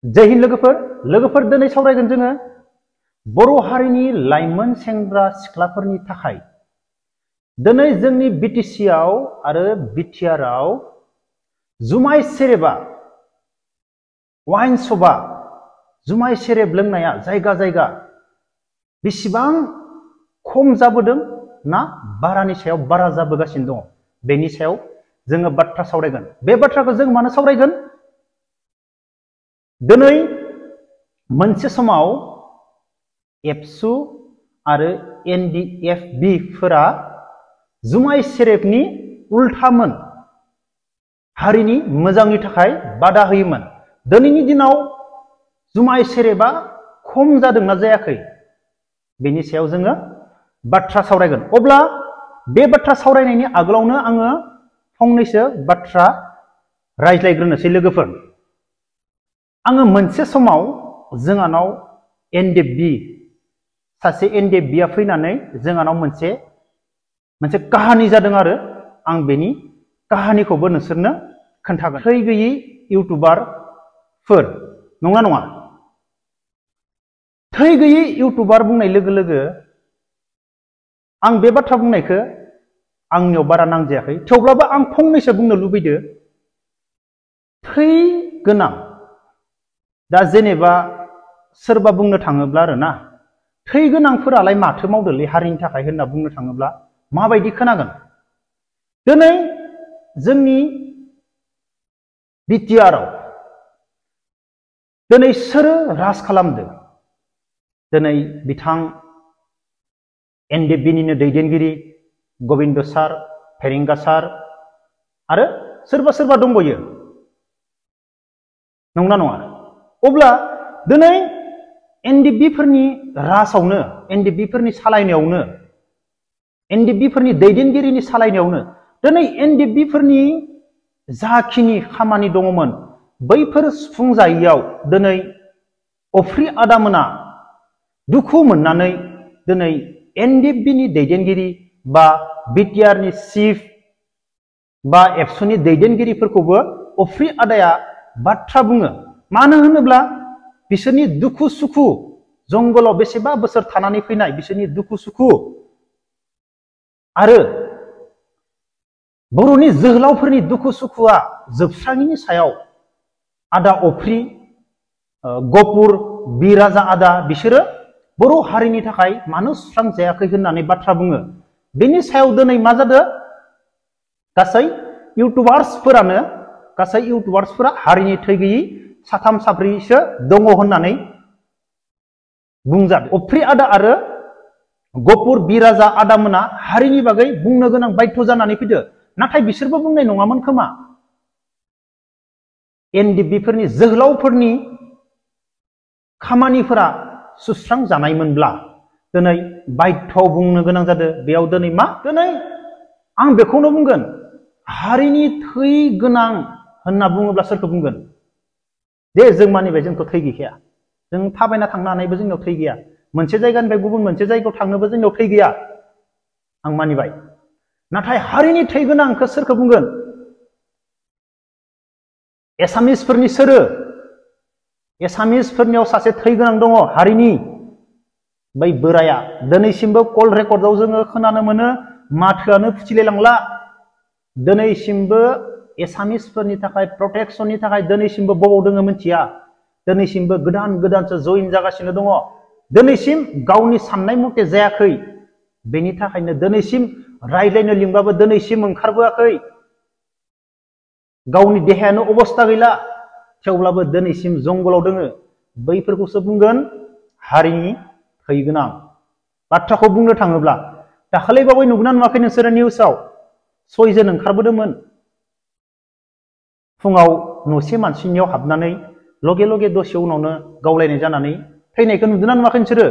जय हिन्द लोगोफोर दिनै सावरायगोन जोङो बर' हारिनि लाइमोन सेंग्रा सिख्लाफोरनि थाखाय दिनै जोंनि बिटिसि आव आरो बिटिआर आव जुमाय सेरेबा वाइन शपआ जुमाय सेरेब लोंनाया जायगा जायगा बेसेबां खम जाबोदों ना बारानि सायाव बारा जाबोगासिनो दङ बेनि सायाव जोङो बाथ्रा सावरायगोन। बे बाथ्राखौ जों मानो सावरायगोन? दिनै मोनसे समाव एबसु आरो एनडिएफबि फोरा जुमाय सेरेबनि उल्थामोन हारिनि मोजांनि थाखाय बादा होयोमोन। दिनैनि दिनाव जुमाय सेरेबा खम जादोंना जायाखै बेनि सायाव जोङो बाथ्रा सावरायगोन। अब्ला बे बाथ्रा सावरायनायनि आगोलावनो आङो फंनैसो बाथ्रा रायज्लायग्रोनोसै लोगोफोर। आङो मोनसे समाव जोंहानाव एनडिएफबि सासे एनडिएफबिआ फैनानै जोंहानाव मोनसे काहानि जादों आरो आं बेनि काहानिखौबो नोंसोरनो खोन्थागोन। थै गैयै इउटुबारफोर नङा नङा। थै गैयै इउटुबार बुंनाय लोगो लोगो आं बे बाथ्रा बुंनायखौ आंनियाव बारा नांजायाखै, थेवब्लाबो आं फंनैसो बुंनो लुबैदो। थै गोनां दा जेनेबा सोरबा बुंनो थाङोब्ला आरोना थै गोनांफोरालाय माथो मावदोलै हारिनि थाखाय होनना बुंनो थाङोब्ला माबायदि खोनागोन? दिनै जोंनि बिटिआर आव दिनै सोरो राज खालामदो? दिनै बिथां एनडिएफबिनिनो दैदेनगिरि गबिन्द सार, फेरेंगा सार आरो सोरबा सोरबा दंबायो नंना नङा? अब्ला दिनै एनडिएफबिफोरनि राजावनो, एनडिएफबिफोरनि सालायनायावनो, एनडिएफबिफोरनि दैदेनगिरिनि सालायनायावनो दिनै एनडिएफबिफोरनि जाखिनि खामानि दङमोन बैफोर सुफुंजायैयाव दिनै अफ्रि आदामोना दुखु मोननानै दिनै एनडिएफबिनि दैदेनगिरि बा बिटिआरनि चिफ बा एबसुनि दैदेनगिरिफोरखौबो अफ्रि आदाया बाथ्रा बुङो। मानो होनोब्ला बिसोरनि दुखु सुखु जंगलाव बेसेबा बोसोर थानानै फैनाय बिसोरनि दुखु सुखु आरो बर'नि जोहोलावफोरनि दुखु सुखुआ जोबस्राङिनि सायाव आदा अफ्रि गपुर बिराजा आदा बिसोरो बर' हारिनि थाखाय मानो सुस्रांजायाखै होननानै बाथ्रा बुङो। बेनि सायाव दिनै मा जादों? गासै इउटुबार्सफोरा हारिनि थै गैयै साथाम साब्रैसो दङ होननानै बुंजादों। अफ्रि आदा आरो गपुर बिराजा आदामोना हारिनि बागै बुंनो गोनां बाध्य जानानै फैदो। नाथाय बिसोरबो बुंनाय नङामोन खोमा एनडिएफबिफोरनि जोहोलावफोरनि खामानिफोरा सुस्रां जानायमोनब्ला दिनै बाध्य बुंनो गोनां जादों। बेयाव दिनै मा? दिनै आं बेखौनो बुंगोन, हारिनि थै गोनां होनना बुङोब्ला सोरखौ बुंगोन? दे जों मानिबाय जोंथ' थै गैखाया, जों थाबायना थांनो हानायबो जोंनाव थै गैया, मोनसे जायगानिफ्राय गुबुन मोनसे जायगायाव थांनोबो जोंनाव थै गैया, आं मानिबाय। नाथाय हारिनि थै गोनांखौ सोरखौ बुंगोन? एसामिसफोरनि सोरो? एसामिसफोरनियाव सासे थै गोनां दङ हारिनि, बै बोराया दिनैसिमबो कल रेकर्डआव जोङो खोनानो मोनो माथोआनो फुथिलायलांला। दिनैसिमबो एसामिसफोरनि थाखाय प्रटेक्शननि थाखाय दिनैसिमबो बबाव दोङो मिथिया, दिनैसिमबो गोदान गोदानसो जइन जागासिनो दङ, दिनैसिम गावनि साननाय मथे जायाखै। बेनि थाखायनो दिनैसिम रायज्लायनो लिंबाबो दिनैसिम ओंखारबोआखै, गावनि देहायानो अबस्था गैला, थेवब्लाबो दिनैसिम जंगलाव दोङो। बैफोरखौसो बुंगोन हारिनि थै गोनां। बाथ्राखौ बुंनो थाङोब्ला दाखालिबावै नुगोना नुवाखै नोंसोरो निउसाव 6 जन ओंखारबोदोंमोन फुङाव न'से मानसिनियाव हाबनानै लगे लगे दसे उनावनो गावलायनाय जानानै थैनायखौ नुदोंना नुवाखै नोंसोरो?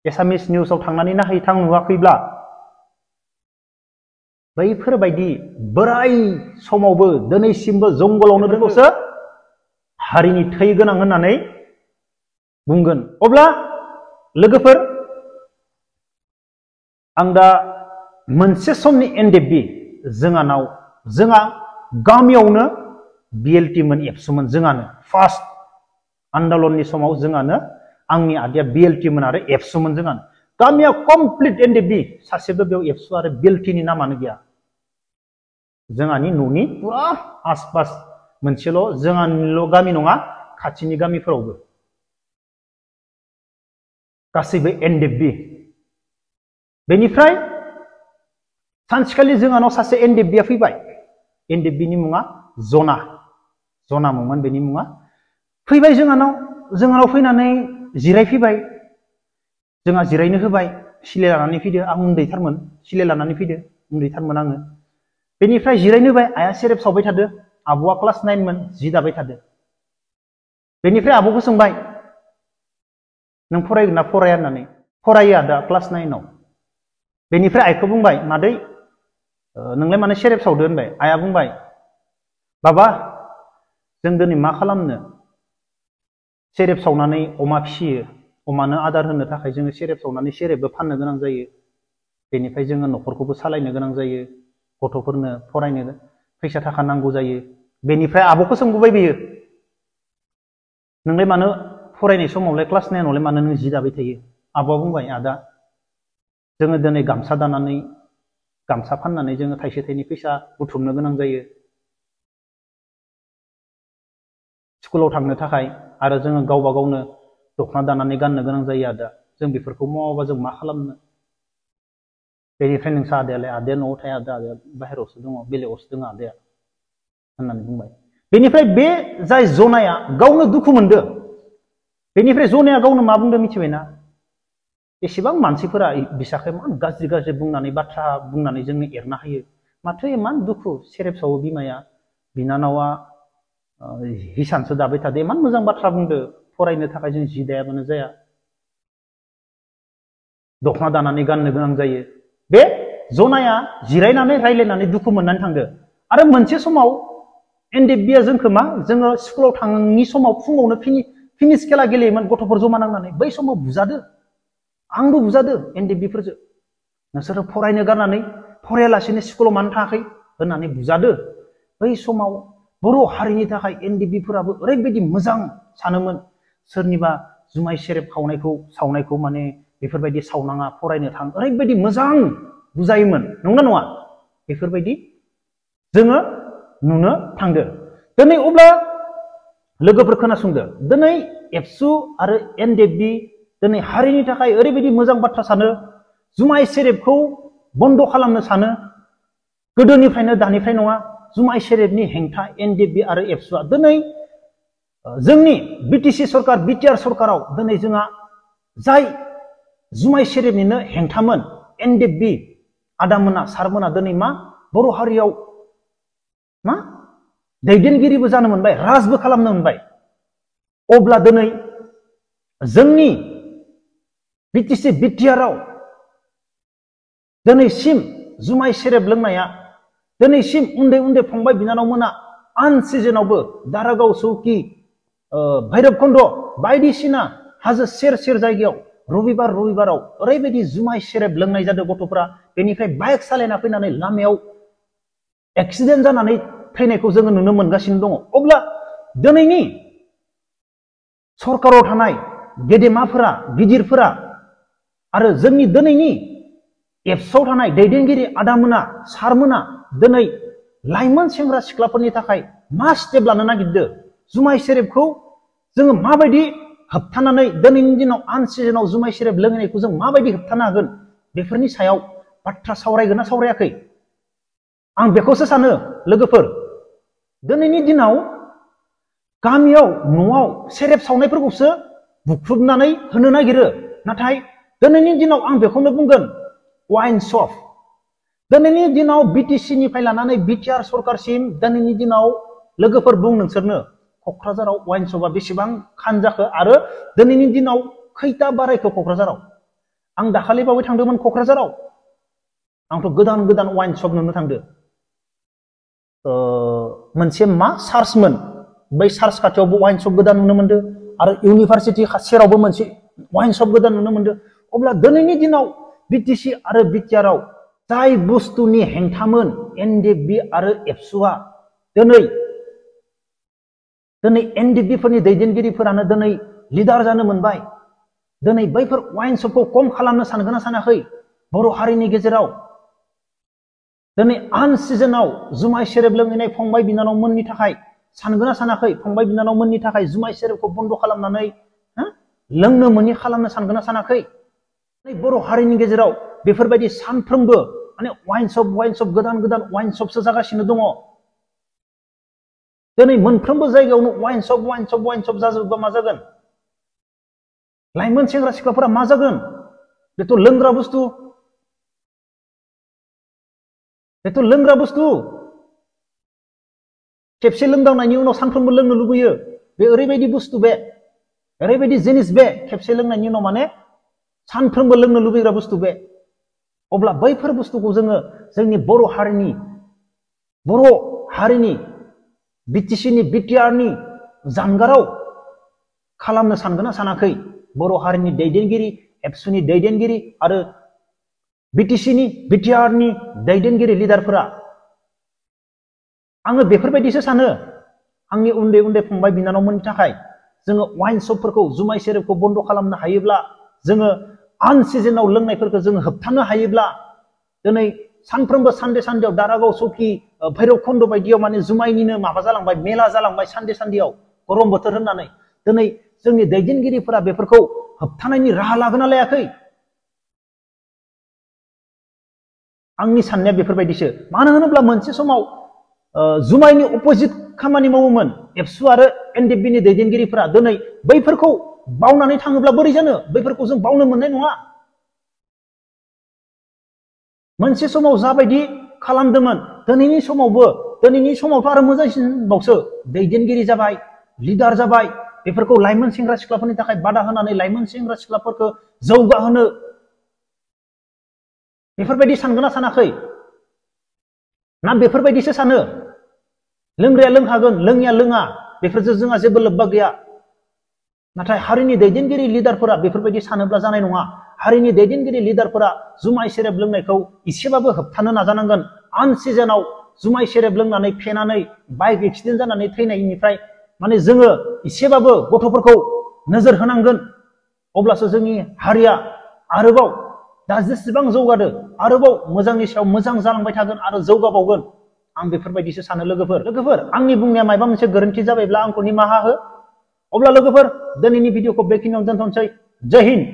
एसामिस निउसाव थांनानै नायहैथां नुवाखैब्ला बैफोरबायदि बोराय समावबो दिनैसिमबो जंगलावनो दङसो हारिनि थै गोनां होननानै बुंगोन। अब्ला लोगोफोर आं दा मोनसे समनि एनडिएफबि जोंहा गामियावनो बिएलटि मोन एबसुमोन जोंहानो फार्स्ट आन्दलननि समाव जोंहानो आंनि आदाया BLT मोन आरो एबसुमोन जोंहानो गामिया कमप्लिट NDFB सासेबो बेयाव एबसु आरो BLT नि नामानो गैया जोंहानि न'नि पुरा आसपास मोनसेल' जोंहानिल' गामि नङा खाथिनि गामिफोरावबो गासैबो NDFB बेनिफ्राय सानसेखालि जोंहानाव सासे NDFB आ फैबाय NDFB नि मुङा जना मुंमोन बेनि मुङा फैबाय जोंहानाव फैनानै जिरायफैबाय जोंहा जिरायनो होबाय सिले लानानै फैदो आं उन्दैथारमोन सिले लानानै फैदो उन्दैथारमोन आङो बेनिफ्राय जिरायनो होबाय आइया सेरेब सावबाय थादो आब'आ क्लास 9 मोन जि दाबाय थादो बेनिफ्राय आब'खौ सोंबाय नों फरायगोन ना फराया होननानै फरायो आदा क्लास 9 आव बेनिफ्राय आइखौ बुंबाय मादै नोंलाय मानो सेरेब सावदो होनबाय आइया बुंबाय बाबा जों दिनै मा खालामनो सेरेब सावनानै अमा फिसियो अमानो आदार होनो थाखाय जोङो सेरेब सावनानै सेरेबबो फाननो गोनां जायो बेनिफ्राय जोङो न'खरखौबो सालायनो गोनां जायो गथ'फोरनो फरायनो फैसा थाखा नांगौ जायो बेनिफ्राय आब'खौ सोंबाय बेयो नोंलाय मानो फरायनाय समावलाय क्लास 9 आवलाय मानो नों जि दाबाय थायो आब'आ बुंबाय आदा जोङो दिनै गामसा दानानै गामसा फाननानै जोङो थाइसे थाइनै फैसा बुथुमनो गोनां जायो स्कुलाव थांनो थाखाय आरो जोङो गावबा गावनो दख'ना दानानै गाननो गोनां जायो आदा जों बेफोरखौ मावाबा जों मा खालामनो बेनिफ्राय नोंसा आदाया न'आव थाया आदाया बाहेरायावसो दङ बेलेगावसो दङ आदाया होननानै बुंबाय बेनिफ्राय बे जाय जनाया गावनो दुखु मोनदों बेनिफ्राय जनाया गावनो मा बुंदों मिथिबायना एसेबां मानसिफोरा बिसाखै मान गाज्रि बुंनानै बाथ्रा बुंनानै जोंनो एरना होयो माथो इमान दुखु सेरेब सावो बिमाया बिनानावा हिसानसो दाबाय थादो इमान मोजां बाथ्रा बुंदो फरायनो थाखाय जों जि दायाबानो जाया दख'ना दानानै गाननो गोनां जायो बे जनाया जिरायनानै रायलायनानै दुखु मोननानै थांदो आरो मोनसे समाव NDFB आ जोंखौ मा जोङो स्कुलाव थाङिनि समाव फुङावनो फिनिश खेला गेलेयोमोन गथ'फोर जमा नांनानै बै समाव बुजादो आंबो बुजादो NDFB फोरजों नोंसोरो फरायनो गारनानै फरायालासेनो स्कुलाव मानो थाङाखै होननानै बुजादो बै समाव बर' हारिनि थाखाय NDFB फोराबो ओरैबायदि मोजां सानोमोन सोरनिबा जुमाय सेरेब सावनायखौ माने बेफोरबायदि सावनाङा फरायनो थां ओरैबायदि मोजां बुजायोमोन नंगौना नङा बेफोरबायदि जोङो नुनो थांदो दिनै अब्ला लोगोफोर खोनासंदो दिनै एबसु आरो NDFB दिनै हारिनि थाखाय ओरैबायदि मोजां बाथ्रा सानो जुमाय सेरेबखौ बन्द खालामनो सानो गोदोनिफ्रायनो दानिफ्राय नङा जुमाय सेरेबनि हेंथा NDFB आरो एबसुआ दिनै जोंनि BTC सरकार BTR सरकाराव दिनै जोंहा जाय जुमाय सेरेबनिनो हेंथामोन NDFB आदामोना सारमोना दिनै मा बर' हारियाव मा दैदेनगिरिबो जानो मोनबाय राजबो खालामनो मोनबाय अब्ला दिनै जोंनि BTC BTR आव दिनैसिम जुमाय सेरेब लोंनाया दिनैसिम उन्दै फंबाय बिनानावमोना आन सिजनावबो दारागाव सौकि भैरबखुन्द बायदिसिना हाजो सेर जायगायाव रबिबाराव ओरैबायदि जुमाय सेरेब लोंनाय जादों गथ'फोरा बेनिफ्राय बाइक सालायना फैनानै लामायाव एक्सिडेन्ट जानानै थैनायखौ जोङो नुनो मोनगासिनो दङ अब्ला दिनैनि सरकाराव थानाय गेदेमाफोरा गिदिरफोरा आरो जोंनि दिनैनि एबसुआव थानाय दैदेनगिरि आदामोना सारमोना दिनै लाइमोन सेंग्रा सिख्लाफोरनि थाखाय मा स्टेप लानो नागिरदों जुमाय सेरेबखौ जोङो माबायदि होबथानानै दिनैनि दिनाव आन सिजनाव जुमाय सेरेब लोंनायखौ जों माबायदि होबथानो हागोन बेफोरनि सायाव बाथ्रा सावरायगोन ना सावरायाखै आं बेखौसो सानो लोगोफोर दिनैनि दिनाव गामियाव न'आव सेरेब सावनायफोरखौसो बुख्रुबनानै होनो नागिरो नाथाय दिनैनि दिनाव आं बेखौनो बुंगोन वाइन शप दिनैनि दिनाव BTC निफ्राय लानानै BTR सरकारसिम दिनैनि दिनाव लोगोफोर बुं नोंसोरनो क'क्राझाराव वाइन शपआ बेसेबां खान जाखो आरो दिनैनि दिनाव खैथा बारायखो क'क्राझाराव आं दाखालि बावै थांदोंमोन क'क्राझाराव आंथ' गोदान वाइन शप नुनो थांदों मोनसे मा चार्चमोन बै चार्च खाथियावबो वाइन शप गोदान नुनो मोनदों आरो इउनिभारसिटि सेरावबो मोनसे वाइन शप गोदान नुनो मोनदों अब्ला दिनैनि दिनाव BTC आरो BTR आव जाय बुस्थुनि हेंथामोन NDFB आरो एबसुआ दिनै दिनै एनडिएफबि फोरनि दैदेनगिरिफोरानो दिनै लिडार जानो मोनबाय। दिनै बैफोर वाइन शपखौ खम खालामनो सानगोन ना सानाखै बर' हारिनि गेजेराव? दिनै आन सिजनाव जुमाय सेरेब लोंहैनाय फंबाय बिनानावमोननि थाखाय सानगोन ना सानाखै फंबाय बिनानावमोननि थाखाय जुमाय सेरेबखौ बन्द खालामनानै लोंनो मोनि खालामनो सानगोन ना सानाखै? बर' हारिनि गेजेराव बेफोरबायदि सानफ्रोमबो माने वाइन शप गोदान गोदान वाइन शपसो जागासिनो दङ। दिनै मोनफ्रोमबो जायगायावनो वाइन शप जाजोबोबा मा जागोन? लाइमोन सेंग्रा सिख्लाफोरा मा जागोन? बेथ' लोंग्रा बुस्थु, खेबसे लोंदांनायनि उनाव सानफ्रोमबो लोंनो लुबैयो। बे ओरैबायदि बुस्थु, बे ओरैबायदि जिनिस, बे खेबसे लोंनायनि उनाव माने सानफ्रोमबो लोंनो लुबैग्रा बुस्थु बे। अब्ला बैफोर बुस्थुखौ जोङो जोंनि बर' हारिनि बिटिसिनि बिटिआरनि जानगाराव खालामनो सानगोन ना सानाखै बर' हारिनि दैदेनगिरि, एबसुनि दैदेनगिरि आरो बिटिसिनि बिटिआरनि दैदेनगिरि लिडारफोरा? आङो बेफोरबायदिसो सानो आंनि उन्दै उन्दै फंबाय बिनानावमोननि थाखाय। जोङो वाइन शपफोरखौ, जुमाय सेरेबखौ बन्द खालामनो हायोब्ला, जोङो आन सिजनाव लोंनायफोरखौ जोङो होबथानो हायोब्ला, दिनै सानफ्रोमबो सानदेआव दारागाव चौकी भैरबखुन्द बायदियाव माने जुमायनिनो माबा जालांबाय, मेला जालांबाय सानदेआव गरम बोथोर होननानै। दिनै जोंनि दैदेनगिरिफोरा बेफोरखौ होबथानायनि राहा लागोन ना लायाखै? आंनि साननाया बेफोरबायदिसो। मानो होनोब्ला मोनसे समाव जुमायनि अपोजिट खामानि मावोमोन एबसु आरो एनडिएफबिनि दैदेनगिरिफोरा। दिनै बैफोरखौ बावनानै थाङोब्ला बोरै जानो? बैफोरखौ जों बावनो मोननाय नङा। मोनसे समाव जाबायदि खालामदोंमोन, दिनैनि समावथ' आरो मोजांसिनबावसो। दैदेनगिरि जाबाय, लिडार जाबाय। बेफोरखौ लाइमोन सेंग्रा सिख्लाफोरनि थाखाय बादा होनानै लाइमोन सेंग्रा सिख्लाफोरखौ जौगाहोनो बेफोरबायदि सानगोन ना सानाखै? ना बेफोरबायदिसो सानो लोंग्राया लोंखागोन, लोङिया लोङा, बेफोरजों जोंहा जेबो लोब्बा गैया? नाथाय हारिनि दैदेनगिरि लिडारफोरा बेफोरबायदि सानोब्ला जानाय नङा। हारिनि दैदेनगिरि लिडारफोरा जुमाय सेरेब लोंनायखौ एसेबाबो होबथानो नाजानांगोन। आन सिजनाव जुमाय सेरेब लोंनानै फेनानै बाइक एक्सिडेन्ट जानानै थैनायनिफ्राय माने जोङो एसेबाबो गथ'फोरखौ नोजोर होनांगोन। अब्लासो जोंनि हारिया आरोबाव दा जेसेबां जौगादो आरोबाव मोजांनि सायाव मोजां जालांबाय थागोन आरो जौगाबावगोन। आं बेफोरबायदिसो सानो लोगोफोर। आंनि बुंनाया माबा मोनसे गोरोन्थि जाबायब्ला आंखौ निमाहा हो। अब्ला लोगोफोर, दिनैनि भिडिअखौ बेखिनियावनो दोनथ'नोसै। जय हिन्द।